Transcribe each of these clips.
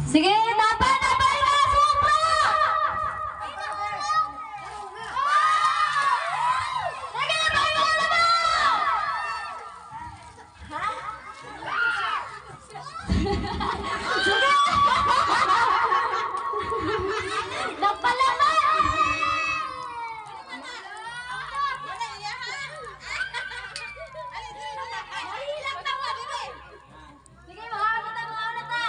Sige, dapat dapat na sobra! Sige, may mga labaw! Ha? Sige! Nagpalaban! Sige, mga ta, mga ta.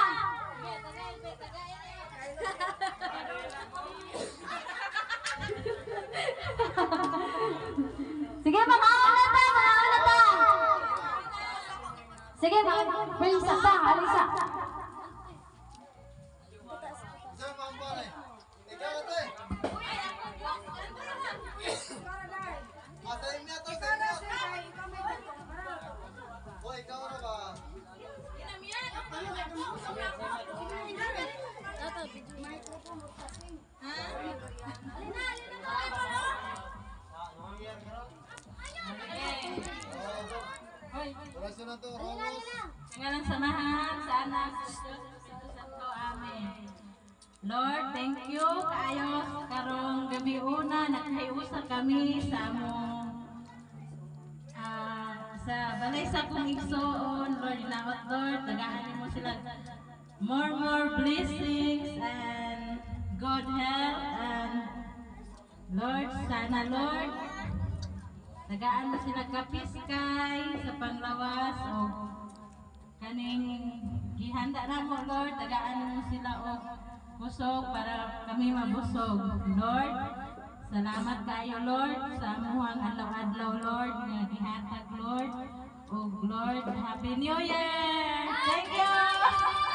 Sige, mga una ta, mga una ta. Sige, mga Alisa pa, Alisa. Saan ang pare? Ikaw ate. Ah, sa inyo to, sa inyo. Hoy, ikaw na ba? Wala siya na to, Ramos. Sa ngalan sa Amahan, sa Anak, sa Diyos, sa Espiritu Santo. Amen. Lord, thank you kaayo karong gabi una nagkahiusa kami sa among sa balay sa akong igsoon. Lord, hinaot, Lord, tagaan mo sila more more blessings and good health and Lord, sana, Lord, tagaan mo sila kapiskay sa panglawas o kaning gihanda na mo, Lord, tagaan mo sila og kusog para kami mabusog. Lord, salamat kayo, Lord, sa amuhang adlaw-adlaw, Lord, nga gihatag, Lord. Ug Lord, Happy New Year! Thank you!